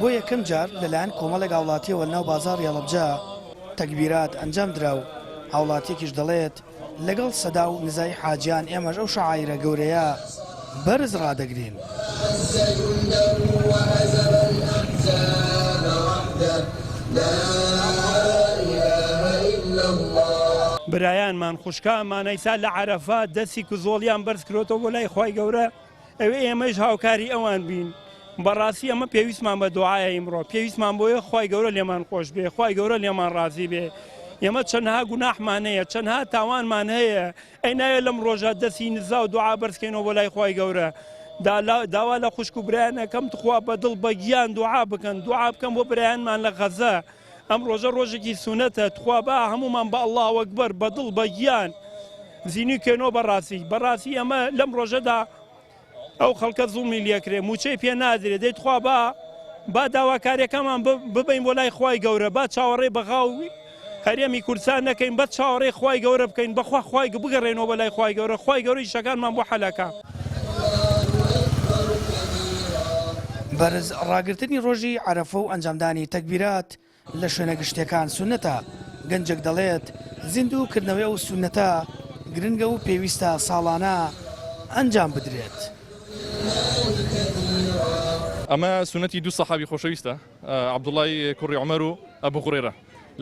بۆ یەکەم جار لەلایەن کۆمەڵێک هاوڵاتییەوە لەناو بازاڕی هەڵەبجە تەکبیرات ئەنجام درا و هاوڵاتییەکیش دەڵێت، لەگەڵ سەدا و نزای حاجیان ئێمەش ئەو شەعایرە گەورەیە بەرز ڕادەگرین. برایانمان خوشکانمان ئەیسا لە عەرەفات دەستی کزۆڵیان بەرز کرۆتەوە بۆ لای خوای گەورە ئەوێ ئێمەش هاوکاری ئەوان بین بەڕاستی ئەمە پێویستمان بە دوعایە ئیمڕۆ پێویستمان بۆیە خوای گەورە لێمان خۆش بێ خوای گەورە لێمان ڕازی بێ ئێمە چەندها گوناحمان هەیە چەندها تاوانمان هەیە ئەی ناوێ لەم ڕۆژە دەستی نزا و دوعا بەرزکەینەوە بۆ لای خوای گەورە داوا لە خوشک و برایانەکەم تخوا بە دڵ بە گیان دوعا بکەن دوعا بکەن بۆ برایانمان لە غەزە ئەم ڕۆژە ڕۆژێکی سونەتە تخوا با هەمومان بە اللە اکبر بە دڵ بە گیان زینوی کەینەوە بەڕاستی بەڕاستی ئەمە لەم ڕۆژەدا ئەو خەڵکە زوڵمی لێکرێ موچەی پێ نادرێ دەی تخوا با با داواکاریەکەمان ببین بۆ لای خوای گەورە با چاوەڕێ بەغا و هەرێمی کوردستان نەکەین بەس چاوەڕێی خوای گەورە بکەین بەخوا خوای بگەڕێنەوە بۆ لای خوای گەورە خوای گەورە ئیشەکانمان بۆ حەلەکا. بەرز ڕاگرتنی ڕۆژی عەرەفە و ئەنجامدانی تەکبیرات لە شوێنە گشتیەکان سوننەتە، گەنجێک دەڵێت، زیندوو کردنەوەی ئەو سوننەتە گرنگە و پێویستە ساڵانە ئەنجام بدرێت. ئەمە سوننەتی دوو سەحابی خۆشەویستە، عەبدوڵای کوڕی عومەر و ئەبو هوڕەیرە.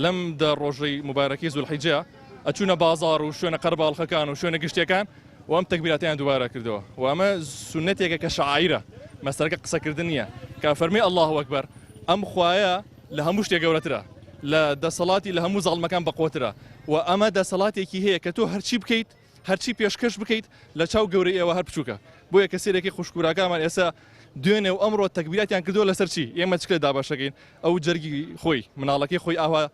لەم دە ڕۆژەی موبارەکەی زولحیجە ئەچوونە بازاڕ و شوێنە قەرەباڵخەکان و شوێنە گشتیەکان و ئەم تەکبیراتیان دووبارە کردەوە و ئەمە سوننەتێکە کە شەعایرە مەسەلەکە قسەکردن نییە کە فەرمی اللە اکبر ئەم خوایە لە هەموو شتێک گەورەترە لە دەسەڵاتی لە هەموو زاڵمەکان بەقوەترە و ئەمە دەسەڵاتێکی هەیە کە تۆ هەرچی بکەیت هەرچی پێشکەش بکەیت لە چاو گەورەی ئێوە هەر بچووکە بۆیە کە سێرەکی خوشکوراکانمان ئێستا دوێنێ و ئەمڕۆ تەکبیراتیان کردووە لەسەر چی ئێمە چ لە دابەشەکەین ئەو جەرگی خۆی مناڵەکەی خۆی ئاوا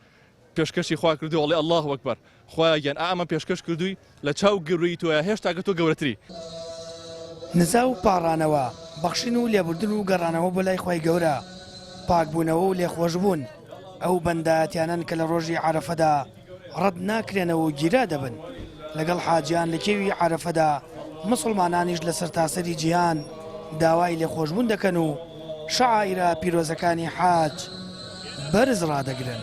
پێشکەشی خوا کردووە ئەڵێ اللە اکبر خوایە گیان ئا ئەمە پێشکەش کردووی لە چاو گەورەی تۆیە هێشتا کە تۆ گەورەتری. نزا و پاڕانەوە، بەخشین و لێبوردن و گەڕانەوە بۆ لای خوای گەورە، پاکبوونەوە و لێخۆشبوون، ئەو بەندایەتیانەن کە لە ڕۆژی عەرەفەدا ڕەت ناکرێنەوە و گیرا دەبن، لەگەڵ حاجیان لە کێوی عەرەفەدا، موسڵمانانیش لە سەرتاسەری جیهان داوای لێخۆشبوون دەکەن و شەعائیرە پیرۆزەکانی حاج بەرز ڕادەگرن.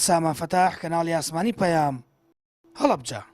سامان فەتاح، کەناڵی ئاسمانی پەیام، هەڵەبجە.